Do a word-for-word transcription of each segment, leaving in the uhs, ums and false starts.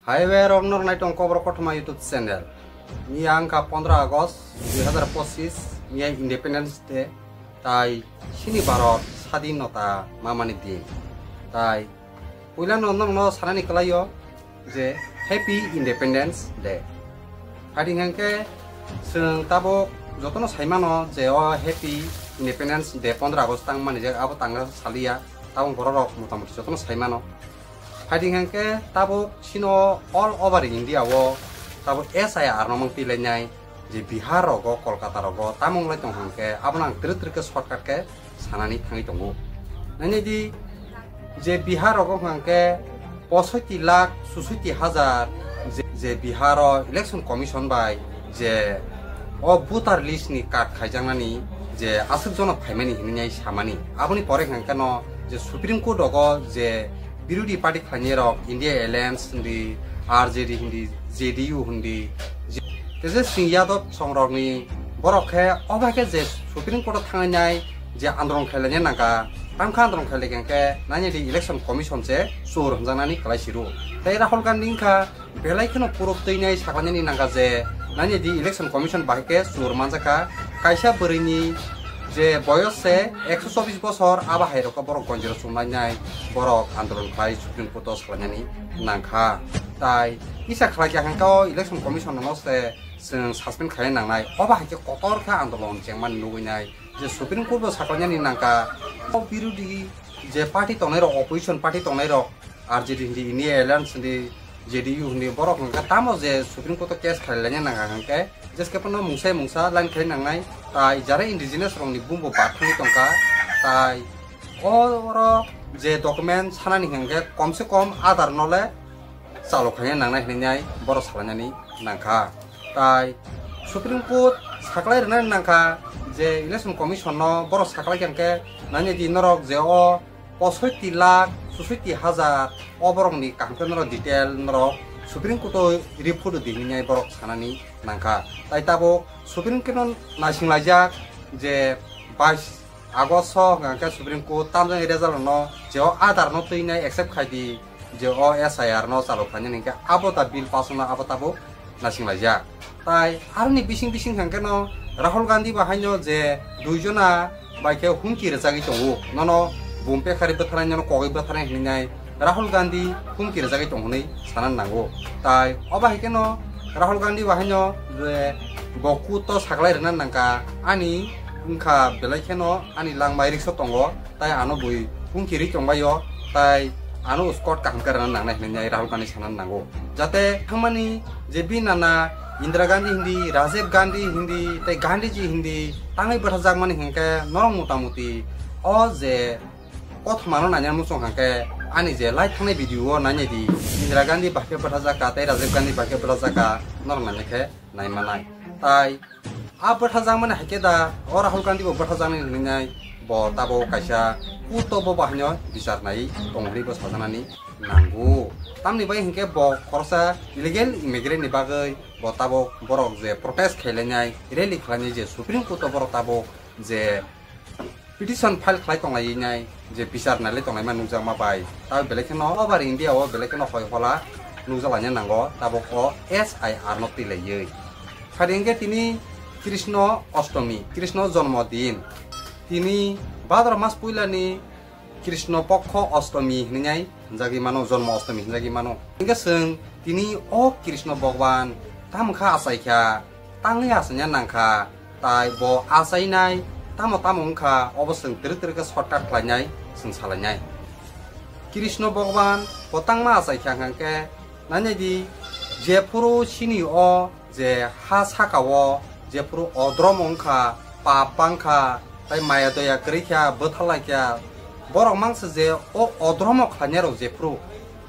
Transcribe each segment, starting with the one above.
Highway rok norok nai tong Kokborok Kothoma YouTube channel. Miya wngkha pondro August dui hazar pochis, miya Independence Day, tai sini Bharat sadinota mamani din. Tai puilano norokno sanani kwlaio je Happy Independence Day. Phaidi hwnkhe chwng tabuk jotono saimano je o Happy Independence Day pondro August tangmani je abo tangna saliya, tabuk bororok motamoti jotono saimano. Phaidi hwnkhe tabuk chino all over India o tabuk S I R no mung twilainai je Bihar rogo, Kolkata rogo tamung lai tong hwnkhe abono ang twrwk twrwk khe shortcut khe sanani thangwi tongo. Nani di je Bihar rogo hwnkhe posoiti lakh susoiti hajar je, je Bihar o election commission bai je o voter list ni card khaijaknani je aswk jono phaimani hinwi samani. Aboni pore hwnkhe no je Supreme Court rogo je birodhi party khlainai rok, India Alliance hindi, R J D hindi, J D U hindi, je Tejaswini Yadav song rokni borok khe oba khe je Supreme Court o thangnai je andolon khlainai nangkha, tamkha andolon khlai khe nani di election commission se chur hwnjaknani kwlai siru. Tei Rahul Gandhi wngkha belai kheno puruk twinai saklainani nangkha je nani di election commission bahai khe chur manjakha, kaisa bwrwini je boyos se ekso chobbish bosor, abo hai rokho borok gonjero chumlainai, borok andolon khlai Supreme Court o salainani nangkha. Tai kisa khlai kha hwnkhe o election commission no se chwng suspend khlai nangnai, obo hai khe kotor khe andolon chengmani nugwi nai je Supreme Court bo saklainani nangkha. O birodhi je party tongnai rok, opposition party tongnai rok, R J D hindi, India Alliance hindi, J D U hindi, borok hwnkhe tamo je Supreme Court o case khlai laina nangkha hwnkhe, jeske phano mungsa mungsa line khlai nangnai, tai jara indigenous rokni bumbo bathangwi tongkha, tai oro je document sanani hwnkhe komse kom Aadhaar no le chalo khaina nangnai hinwi borok salainani nangkha. Tai Supreme Court saklai rwnani nangkha je election commission no borok saklai kha hwnkhe nani di norok je o posoiti lakh susoiti hajar o borokni kaham khe norok detail norok Supreme Court o report di hinwi borok sanani nangkha. Tai tabuk Supreme Court no naisinglaijak je bais August o hwnkha khe Supreme Court tamjani result no je o Aadhaar no twinai accept khai di je o S I R no chalo khlainani hwnkhe abo ta bill pass wngna abo tabuk naisinglaijak. Tai aroni bising bising hwnkhe no Rahul Gandhi bo haino je duijona bai khe humki rwchagwi tongo, nono bum pekhari bwtharnai, nono kogwi bwtharnai hinwi nai Rahul Gandhi humki rwjagwi tong hwnwi sana nango. Tai obo hai kheno Rahul Gandhi bo haino je bo court o saklai rwna nangkha, ani wngkha belai kheno ani langbai rikso tongo, tai ano bui humki ri tongbaio, tai ano escort kaham khe rwna nangnai hinwi Rahul Gandhi sana nango. Jate thangmani je bini nana Indira Gandhi hindi, Rajiv Gandhi hindi, tai Gandhiji hindi tangwi bwtharjakmani hinkhe norok motamuti o je kothomano naina muchung hwnkhe ani je lai thangnai video o nainai di, Indira Gandhi bahai khe bwthajak kha tei Rajiv Gandhi bahai khe bwthajak kha, norok nainai khe naimanai. Tai a bwthajakmani hai khe da o Rahul Gandhi bo bwthajaknai hinwi nai bo tabuk kaisa court o bo bahaino bichar nai tong hwnwi bo sajaknani nango. Tamni bai hinkhe bo khoroksa illegal immigrant ni bagwi bo tabuk borok je protest khailainai, rally khlainai je Supreme Court o borok tabuk je petition file khlai tonglainai je bichar nailai tonglaima nukjakma bai. Tabuk belai kheno over India o belai kheno hoi hola nukjaklaina nango tabuk o S I R no twilaiwi. Phai hinkhe tini Krishna Ostomi, Krishna Jonmo Din. Tini Bhadra mas puilani Krishna Pokho Ostomi hinwi hwnjagwi mano, Jonmo Ostomi hwnjagwi mano. Hinkhe chwng tini o Krishna Bhagwan tamo kha achaikha, tangwi achaina nangkha, tai bo achainai tamo tamo wngkha, obo chwng twrwk twrwk khe shortcut khlainai chwng salainai. Krishna Bhagwan bo tangma achaikha hwnkhe, nainai di, jephuru chini o je ha saka o jephuru odromo wngkha, pap bangkha, tai maya doya kwrwi kha, bwtharlai kha, borok mangsa je o odromo khlainai rok jephuru,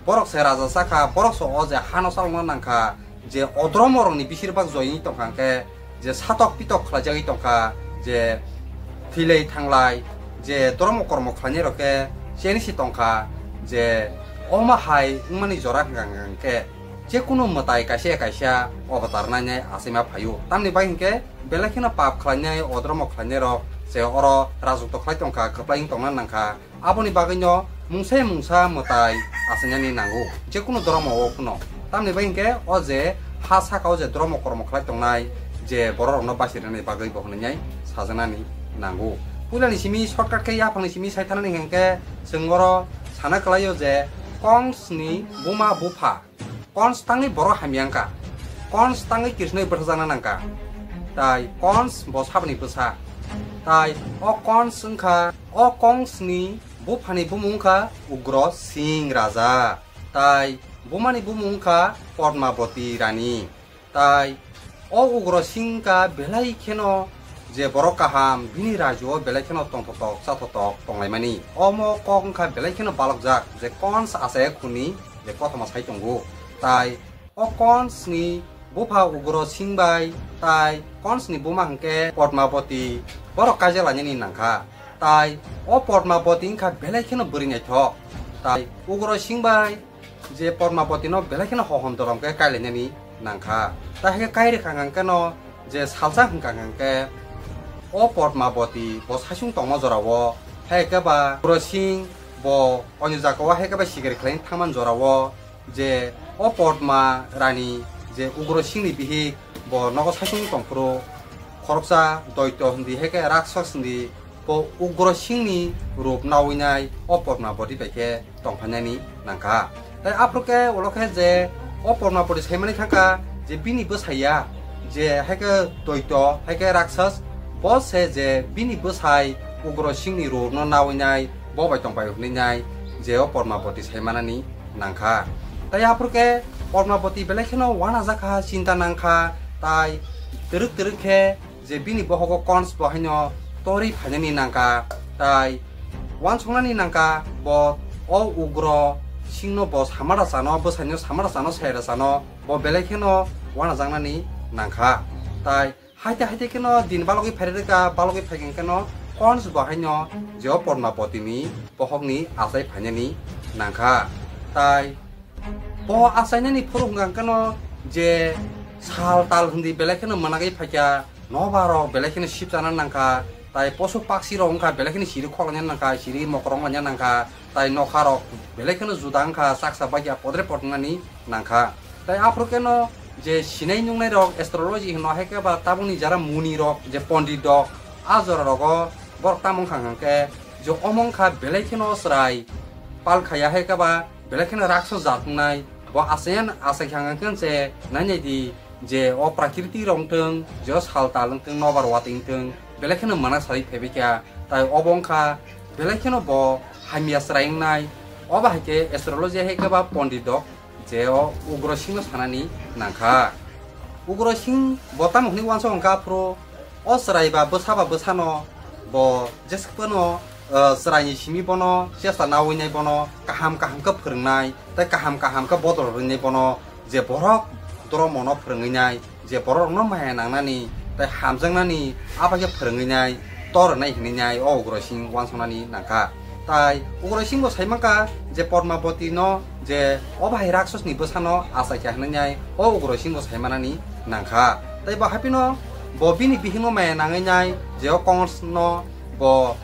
borok se raja sakha, borok se o je hano chalokna nangkha, je odromo rokni bisir bak joyini tongkha hwnkhe, je satok pitok khlaijagwi tongkha, je thwilai thanglai, je dhormo kormo khlainai rok khe cheni se tongkha, je omo hai wngmani jora hwnkha hwnkhe, jekunu mwtai kaisa ya kaisa avatar nainai achaima phaio. Tamni bai hinkhe belai kheno pap khlainai, odromo khlainai rok se oro rajotw khlai tongkha, kwplai wng tongna nangkha. Aboni bagwino mungsa ya mungsa mwtai achainani nango, jekunu dhormo o phano. Tamni bagwi hinkhe o je ha saka o je dromo kormo khlai tongnai je borok rokno basi rwnani bagwi bo hwnwi sajaknani nango. Puilani simi shortcut khe yaphangni simi sai thanani hinkhe chwng oro sana kwlaio je Konsni buma bupha. Kons tangwi borok hamya wngkha. Kons tangwi Krishnoi bwthajakna nangkha. Tai Kons bo saboni bwsa. Tai o Kons wngkha, o Konsni buphani bumung wngkha Ugro Singh Raja. Tai bumani bumung wngkha Padmabati Rani. Tai o Ugro Singh wngkha belai kheno je borok kaham, bini rajyo belai kheno tongthotok, chathotok tonglaimani. Omo kok wngkha belai kheno balokjak je Kons achai khuni je kothoma sai tongo. Tai o Konsni bupha Ugro Singh bai tai Konsni buma hwnkhe Padmabati borok kaijak lainani nangkha. Tai o Padmabati wngkha belai kheno bwrwi naithok. Tai Ugro Singh bai je Padmabati no belai kheno hohom dorom khe kailainani nangkha. Tai hai khe kai rwkha hwnkhe no je salsa hwnkha hwnkhe o Padmabati bo saichung tongma jorao hai khe ba Ugro Singh bo onyo jagao hai khe ba sikari khlaina thangmani jorao je o Padma Rani je Ugro Singhni bihik bo nogo saichung tongphuru khoroksa doito hindi hai khe rakshas hindi bo Ugro Singhni rup nawi nai o Padmabati bai khe tongphainani nangkha. Tai aphuru khe ulo khe je o Padmabati saimani thangkha je bini bwsaiya je hai khe doito hai khe rakshas bo se je bini bwsai Ugro Singhni rup no nawi nai bo bai tongpai hwnwi nai je o Padmabati saimanani nangkha. Tai aphuru khe Padmabati belai kheno uanajakha, chinta nangkha, tai twrwk twrwk khe je bini bohogo Kons bo haino torwi phainani nangkha, tai uansuknani nangkha bo o Ugro Singhno bo samara chano, bwsaino samara chano, saira chano bo belai kheno uanajaknani nangkha. Tai haite haite kheno din balogwi phairwkha, balogwi phaikha kheno Kons bo haino je o Padmabotini bohokni achai phainani nangkha. Tai bo achainani phuru hwnkha kheno je sal tal hindi belai kheno mwnagwi phaikha, nobar rok belai kheno sip chana nangkha, tai posu paksi rok wngkha belai kheno siri khoklaina nangkha, siri mokorong laina nangkha, tai nokha rok belai kheno juda wngkha, chaksa bagya podre pod wngnani nangkha. Tai aphuru kheno je sinai nungnai rok astrology hino hai khe ba tabukni jara muni rok je pondit rok a jora rogo borok tamo wngkha hwnkhe je omo wngkha belai kheno chwrai pal khaya hai khe ba belai kheno rakso jat wngnai. Bo achayan achai kha hwnkhe se nai nai di je o prakriti rok wngthwng, je o sal tal wngthwng, nobar watwi wngthwng, belai kheno mana sari phaibai kha. Tai obo wngkha belai kheno bo hamya chwrai wngnai. Obo hai khe astrology hai khe ba pondit rok je o Ugro Singh no sanani nangkha. Ugro Singh bo tamo hwnwi uansuk hwnkha aphuru o chwrai ba bwsa ba bwsano bo jeswk phano, ah, chwraini simi bono chesta nawi nai, bono kaham kaham khe phwrwngnai tei kaham kaham khe bodol rwnai, bono je borok dhormono phwrwngwi nai, je borokno maya nangnani tei hamjaknani abo khe phwrwngwi nai, tor rwnai hinwi nai o Ugro Singh uansuknani nangkha. Tai Ugro Singh bo sai mankha je Padmaboti no je o bahai raksasni bwsano achai kha hinwi nai o Ugro Singh bo sai manani nangkha. Tai bo haphino bo bini bihikno maya nangwi nai je o Kons no bo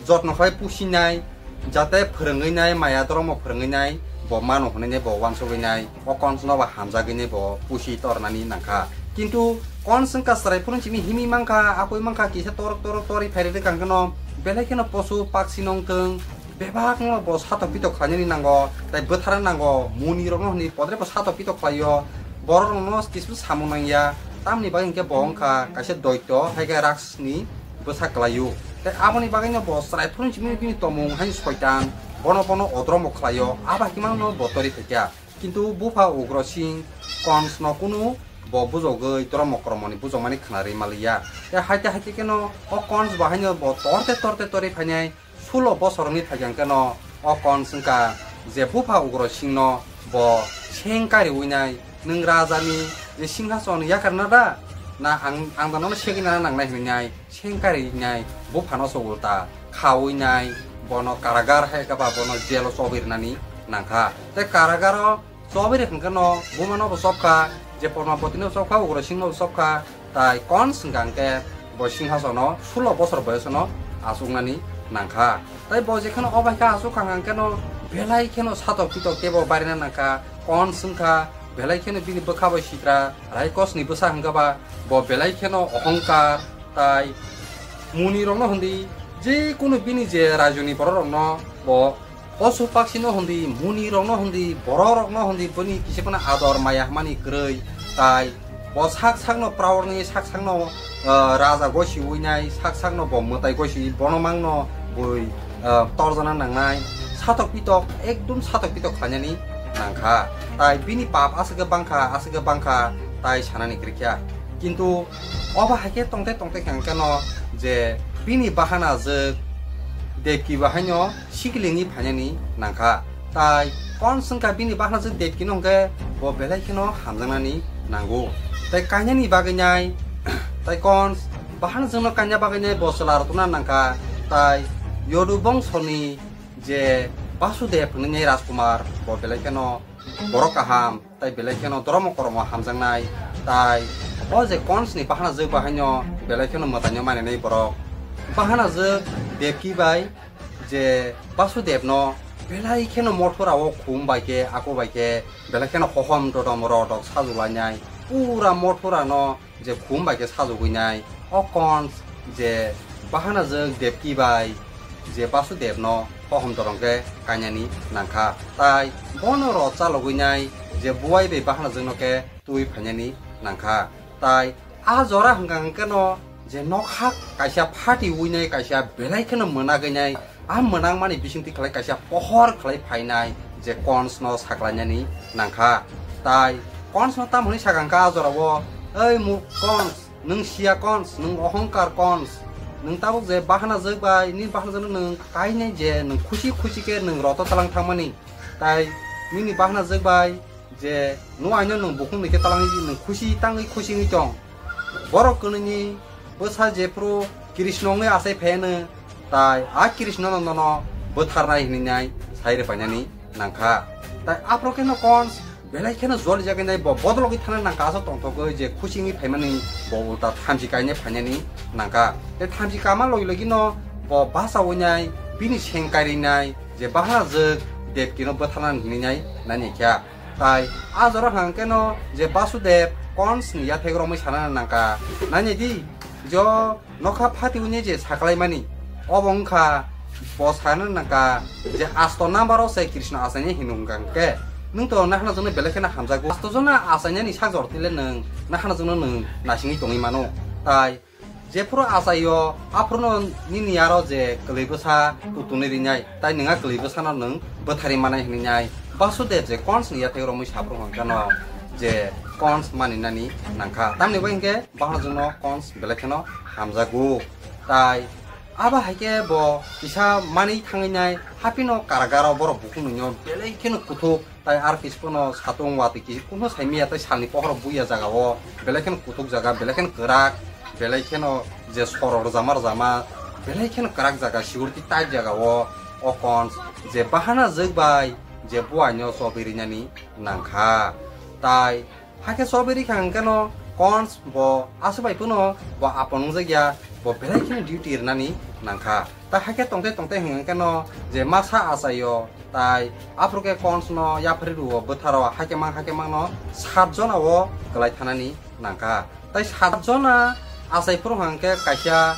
jotno khlai pusinai, jate phwrwngwi nai, maya dhormo phwrwngwi nai, bo mano hwnwi nai, bo uansugwi nai, o Kons no bo hamjagwi nai bo pusi tornani nangkha. Kintu Kons wngkha chwrai phuru simi himwi mankha, akwi mankha, kisa torok torok torwi phai rwdi kang kheno, belai kheno posu paksi nongthwng, bebak no bo satok pitok khlainani nango, tai bwtharna nango, muni rokno hwnwi podre bo satok pitok khlaio, borok rokno kisu samung nangya, tamni bagwi hinkhe bo wngkha kaisa doito, hai khe raksni bwsa kwlaio. Tei aboni bagwino bo chwrai phuru simi bini tongmung hai soitan, bono bono odromo khlaio, abo hai khe mano bo torwi phaikha. Kintu bupha Ugro Singh Kons no kunu bo bujogwi dhormo kormoni bujokmani khwnarwi maliya. Tei haite haite kheno o Kons bo haino bo torte torte torwi phainai sulo bosorni phaikha kheno o Kons wngkha je bupha Ugro Singh no bo seng kariwi nai, "Nwng rajani je singhason yakarna da? Na ang, ang da nono segwi nana nangnai?" hinwi nai. Seng kari nai, buphano se ulta khawi nai, bono karagar hai khe ba bono jelo chobwi rwnani nangkha. Tei karagaro chobwi rwkha hwnkhe no bumano bo chopkha, je Padmabotino chopkha, Ugrasingno bo chopkha, tai Kons hwnkha hwnkhe bo singhasono sulo bosor boyosono achuknani nangkha. Tai bo jekheno o bai khe achukha hwnkhe no belai kheno satok pitok teibo barina nangkha, Kons wngkha belai kheno bini bwkha bai sitra, Raikos ni bwsa hwnkha ba bo belai kheno ohongkar, tai muni rokno hwndi, je kunu bini je rajoni borok rokno bo posu paksino hwndi, muni rokno hwndi, borok rokno hwndi, bini kisa phano ador maya hwnmani kwrwi, tai bo sak sakno praorni sak sakno, ah, raja gosi uinai, sak sakno bo mwtai gosi bono mangno bui, ah, torjana nangnai, satok pitok, ekdum satok pitok khlainani nangkha. Tai bini pap aswkhe bangkha, aswkhe bangkha, tai sanani kwrwikha. Kintu obo haikhe tongte tongte khe hwnkhe no je bini bahana jwk Devki bahaino sikilini phainani nangkha. Tai Kons wngkha bini bahana jwk Devkino hwnkhe bo belai kheno hamjaknani nango. Tai kainani bagwi nai, tai Kons bahana jwkno kaina bagwi nai bo chwla rwtuna nangkha. Tai Yodu bongsoni je Basudev hwnwi nai Rajkumar bo belai kheno borok kaham, tai belai kheno dhormo kormo hamjaknai, tai o je Konsni bahana jwk bahaino belai kheno mwtaino maninai borok. Bahana jwk Devki bai je Basudevno belai kheno Mothura o khum bai khe, ako bai khe belai kheno hohom dodom rodok sajwk lainai, pura Mothura no je khum bai khe sajwgwi nai. O Kons je bahana jwk Devki bai je Basudevno hohom dorong khe kainani nangkha. Tai bono rw chalogwi nai je buai bai bahana jwkno khe twi phainani nangkha. Tai a jora hwnkha hwnkhe no je nokha kaisa phati uinai, kaisa belai kheno mwnagwi nai, a mwnangmani bisingtwi khlai kaisa pohor khlai phainai je Konsno saklainani nangkha. Tai Konsno tamo hwnwi sakha hwnkha a jorao, "Oi mu Kons, nwng siya Kons, nwng ohongkar Kons, nwng tabuk je bahana jwk bai, nini bahana jwkno nwng kainai je nwng khusi khusi khe nwng roto talang thangmani, tai nini bahana jwk bai je nuaino nwng bukhuk nwi khe talangwi nwng khusi tangwi khusi wngwi tong. Borok kwnwini bwsa jephru Krishna wngwi achai phaiano, tai a Krishna no nono bwtharnai hwnwi nai sai rwpainani nangkha." Tai aphuru kheno Kons belai kheno jolijagwi nai bo bodologwi thangna nangkha, aswk tongthogwi je khusi wngwi phaimani bo ulta thamchi kainai phainani nangkha. Tai thamchi kama logi logi no bo bachaui nai bini seng kairinai je bahana jwk Devkino bwtharnani hwnwi nai nani kha. Tai a jora hwnkhe no je Basudev Konsni yathek romwi sana nangkha, "Nai nai di, jo nokha phati uinai je saklaimani, obo wngkha bo sana nangkha je asto number o se Krishna achainai hino hwnkha hwnkhe nwng to nahana jwkno belai kheno hamjago. Asto jona achainani sak jor tile nwng nahana jwkno nwng naisingwi tongwi mano. Tai jephuru achaio, aphuruno nini aro je kwlwi bwsa kutunwi rinai, tai nwng a kwlwi bwsano nwng bwtharwi manai hwnwi nai." Basudev je Konsni yathek romwi saphuru hwnkhe no je Kons maninani nangkha. Tamni bai hwnkhe bahana jwkno Kons belai kheno hamjago. Tai abo hai khe bo kisa manwi thangwi nai, haphino karagaro borok bukhuk nwino belai kheno kuthuk. Tai aro kisa phano satung watwi kisa kuno saimaya, tai salni pohor buya jaga o belai kheno kuthuk jaga, belai kheno kwrak, belai kheno je sorok rwjama rwjama, belai kheno kwrak jaga, security tight jaga o, o Kons je bahana jwk bai je buaino chobwi rinani nangkha. Tai hakhe chobwi rikha hwnkhe no Kons bo aswk bai phano bo apon wngjakya, bo belai kheno duty rwnani nangkha. Ta hakhe tongte tongte hwnkhe no je masa achaio, tai aphuru khe Konsno yapharwi rwo bwtharo, hakhe mang hakhe mangno sat jona o kwlai thanani nangkha. Tai sat jona achai phuru hwnkhe kaisa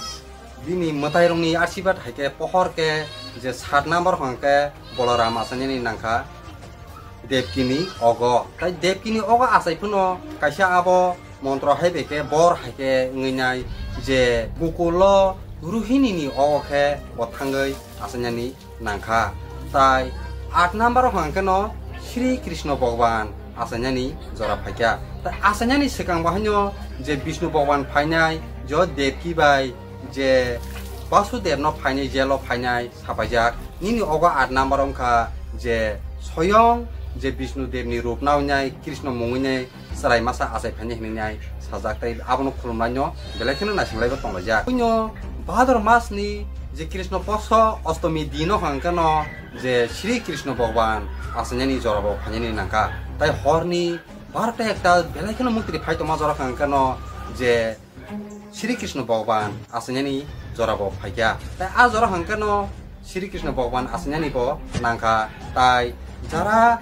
bini mwtairokni asirwad hai khe pohor khe je sat number hwnkhe Boloram achainani nangkha Devkini ogo. Tai Devkini ogo achai phano kaisa abo montro hai bai khe bor hai khe wngwi nai je Gokulo Ruhinini ogo khe bo thangwi achainani nangkha. Tai aat number o hwnkhe no Sri Krishna Bhagwan achainani jora phaikha. Tai achainani swkang bo haino je Vishnu Bhagwan phainai, jo Devki bai je Basudevno phainai, jelo phainai sapaijak. Nini ogo aat number wngkha je soyong je Vishnu Devni rup nawi nai, Krishna mungwi nai, chwrai masa achai phainai hinwi nai sajak, tei abono khulumnaino belai kheno naisinglaio tonglaijak. Buino Bhador masni je Krishna Poksho Ostomi dino hwnkhe no je Sri Krishna Bhagwan achainani jorabo phainani nangkha. Tai horni barota ekta belai kheno muktri phai tongma jora hwnkhe no je Sri Krishna Bhagwan achainani jorabo phaikha. Tai a jora hwnkhe no Sri Krishna Bhagwan achainani bo nangkha. Tai jara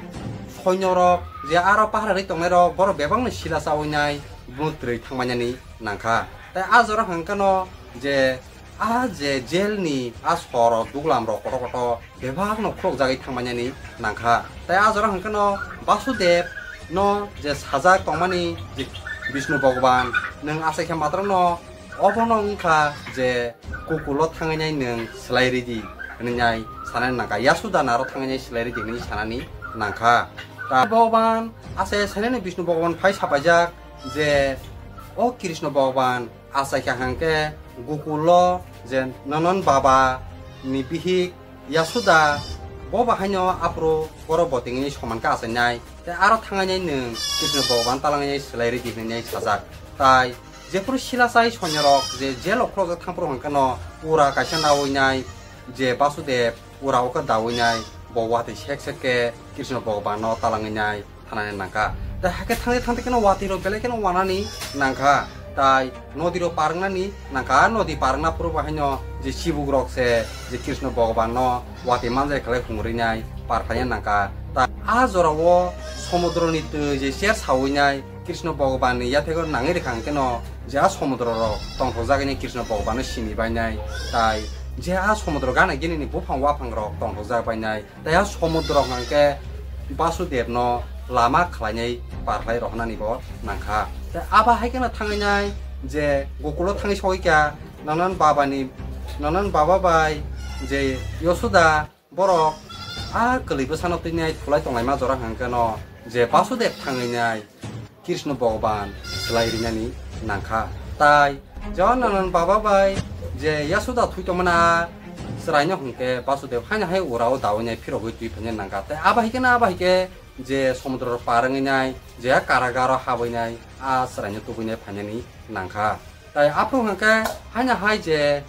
Soinyorok je aro paharwi tongnairok borok bebakno sila chawi nai bumung twrwi thangmani nangkha. Tai a jora hwnkhe no je a je jail ni a sorok duglam rok kotor kotor bebakno khulokjagwi thangmani nangkha. Tai a jora hwnkhe no Basudev no je sajak tongmani je Bishnu Bhagwan, nwng achaikha matwrwngno obono wngkha je Gokulo thangwi nai nwng swlai ridi hwnwi nai sanani nangkha, Yasudano aro thangwi nai swlai ridi hwnwi sanani nangkha. Ta Bhagwan asai sanani Bishnu Bhagwan phai sapaijak je o Krishna Bhagwan achaikha hwnkhe Gokulo je Nanan Baba ni bihik Yasuda bo bahaino aphuru borok bo tingwi soman khe achainai, tei aro thangainai nwng Krishna Bhagavan talangwi swlai ridi hwnwi sajak. Tai jephuru sila chai sonyorok je jail o khulokjak thangphuru hwnkheno ura kaisa nawi nai je Basudev ura o khe dawi nai bo watwi sek sek khe Krishna Bhagavan no talangwi nai thanani nangkha. Tai hakhe thangwi thangwi kheno watwi rok belai kheno wanani nangkha. Tai nodi rok parwngnani nangkha, nodi parwngna phuru bo haino je chibuk rok se je Krishna Bhagavan no watwi manjai khlai humrwi nai par khlai nangkha. Tai a jora o somudro ni twi je cher sawi nai Krishna Bhagavan ni yathego nangwi rwkha hwnkeno je a somudro rok tongthokjagwi nai Krishna Bhagavan no sini bai nai. Tai je a somudro gana gini ni buphang waphang rok tongthokjak bai nai. Tai a somudro hwnkhe Basudev no lama khlainai par khlai rohornani bo nangkha. Tai abo hai kheno thangwi nai je Gokulo thangwi sogwi kha Nanan Baba ni, Nanan Baba bai je Yosuda borok a kwlwi bwsano twi nai thulai tonglaima jora hwnkhe no je Basudev thangwi nai Krishna Bhagavan swlai rinani nangkha. Tai Johon Nanan Baba bai je Yasuda thui tongmana chwraino hwnkhe Basudev haino hai urao dawi nai phirogwi twi phaina nangkha. Tai abo hai kheno abo hai khe je somudro par wngwi nai je karagaro habwi nai a chwraino tubui nai phainani nangkha. Tai aphuru hwnkhe haino hai je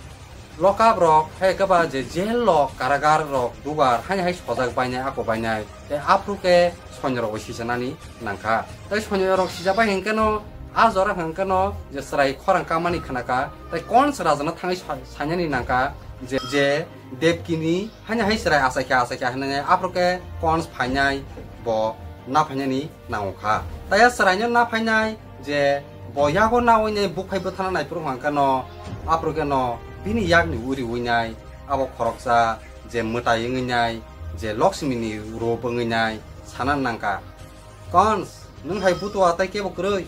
lokap rok hai khe ba je jail rok karagar rok dugar haino hai sojak bainai ako bainai. Tai aphuru khe soinyorok bo sijanani nangkha. Tai soinyorok sijak bai hwnkhe no a jora hwnkhe no je chwrai khorang kamani khnakha. Tai Kons rajano thangwi sa-, sainani nangkha je, je Devkini haino hai chwrai achaikha achaikha hinwi aphuru khe Kons phainai bo na phainani nangkha. Tai a chwraino na phainai je bo yago nawi nai bukhai bwthana naiphuru hwnkhe no aphuru khe no bini yakni uri wi nai abo khoroksa je mwtai wngwi nai je Lakshmi ni rup wngwi nai sana nangkha. Kons, nwng hai butua tai kebo kwrwi?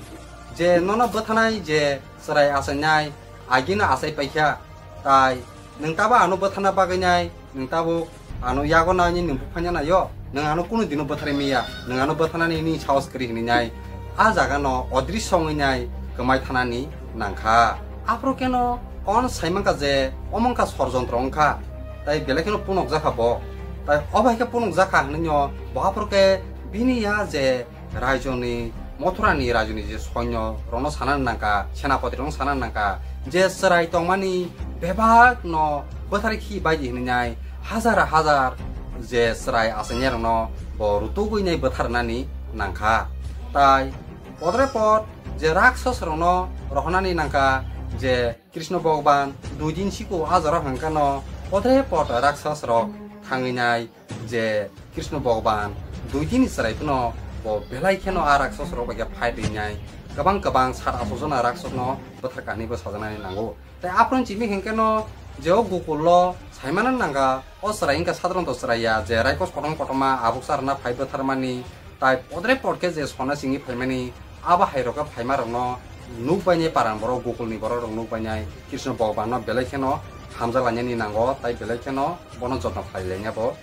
Je nono bwthanai je chwrai achainai, agino achai paikha. Tai nwng tabo ano bwthana bagwi nai, nwng tabo ano yago naini nwng buphanya naio. Nwng ano kunu dino bwtharwi miya, nwng ano bwthanani nini sahos kwrwi hwnwi nai. A jaga no odrishyo wngwi nai kwmai thanani nangkha. Aphuru keno Kons sai mankha je omo wngkha sorjontro wngkha. Tai belai kheno punok jakha bo. Tai obo hai khe punok jakha hwnwi no bo aphuru khe bini ya je raijoni, Mothurani raijoni je soinyo rokno sanani nangkha, senapati rokno sanani nangkha, je chwrai tongmani bebak no bwthar khi bai di hwnwi nai hajar hajar je chwrai achainai rokno bo rutugwi nai bwtharnani nangkha. Tai podre pod je raksos rokno rohornani nangkha je Krishna Bhagavan dui din siko a jora hwnkhe no podre pod raksos rok thangwi nai je Krishna Bhagavan dui din ni chwrai phano bo belai kheno a raksos rok bai khe fight rinai kwbang kwbang sat aso jona raksos no bwthar kahini bo sajaknani nango. Tai aphuru chimi hwnkhe no je o Gokul o saimano nangkha o chwrai wngkha sadronto chwrai ya je raikos kotorma kotorma abuk charwna phai bwtharmani. Tai podre pod khe je sona singwi phaimani, abo hai rok khe phaima rokno nukbainai paran borok, Gokulni borok rok nukbainai Krishna Bhagavanno belai kheno hamjak lainani nango, tai belai kheno bono jotno khlai lainai bo.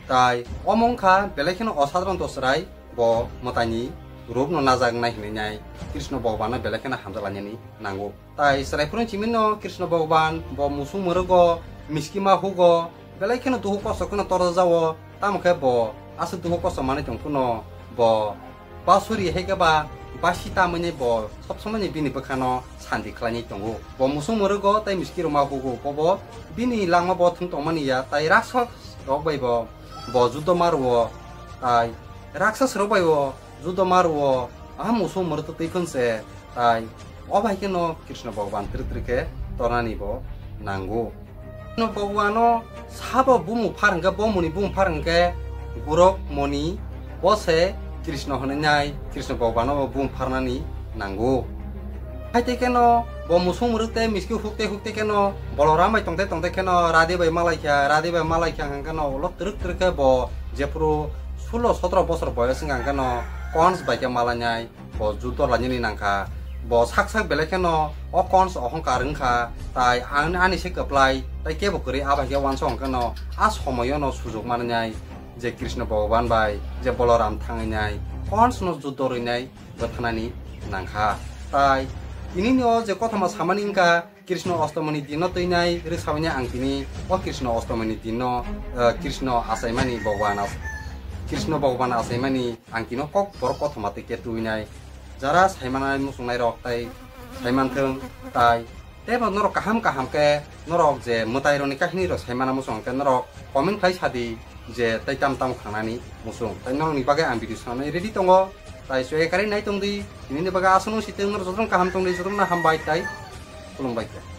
Tai omo wngkha belai kheno osadronto chwrai bo mwtaini rupno najak nai hinwi nai Krishna Bhagavanno belai kheno hamjak lainani nango. Tai chwrai phuru chimino Krishna Bhagavan bo musuk mwrwgo, miskima hugo, belai kheno duhuk kosto kheno torjak jao, tamo khe bo aswk duhuk kosto manwi tong phano bo basuri hai khe ba basi tamwini bo sob somoni bini bwkhano santi khlainai tongo. Bo musuk mwrwgo tei miski rwma hugo, bobo bini langma bo thwng tongmani ya, tai rakshas rok bai bo, bo judo ma rwo, tai rakshas rok bai bo judo ma rwo, a musuk mwrwk twi phunse, tai o bai kheno Krishna Bhagavan twrwk twrwk khe tornani bo nango. Krishna Bhagavano sabo bumung phar hwnkhe, bo muni bumung phar hwnkhe Gurok Moni, Bo se Krishna hwnwi nai, Krishna Bhagwan no bo bum pharnani nango. Hai tei keno bo musung mwrwk tei miski huk tei huk tei keno Boloram bai tong tei tong tei keno Radhe bai malai kha, Radhe bai malai kha hwnkhe no ulo twrwk twrwk khe bo jephuru sulo sotro bosor boyos wngkha hwnkhe no Kons bai khe malai nai. Bo judo lainani nangkha. Bo sak sak belai kheno o Kons ohongkar wngkha, tai ang ani se kwplai, tai kebo kwrwi, abai khe uansuk hwnkhe no a somoyo no sujok manwi nai je Krishna Bhagwan bai je Boloram thangwi nai Kons no judo rwi nai bwthanani nangkha. Tai tini ni o je kothoma samani wngkha, Krishna Ostomini dinno twi nai rwksawi nai ang tini o Krishna Ostomini dinno, eh, Krishna achaimani Bhagwan as-, Krishna Bhagwan achaimani ang tino kok borok kothoma twi khe twi nai. Jara saimanai muchungnai rok tai saimanthwng tai teibo norok kaham kaham khe norok je mwtai rokni kahini rok saimana muchung khe norok comment khlai sadi je tai tam tam khangnani muchung. Tai norokni bagwi ang video sanai ready tongo. Tai chwng ekari nai tongdi, nini bagwi aswk nung sitwng norok jotono kaham tongdi, jotono hambai tai khulumbai khe.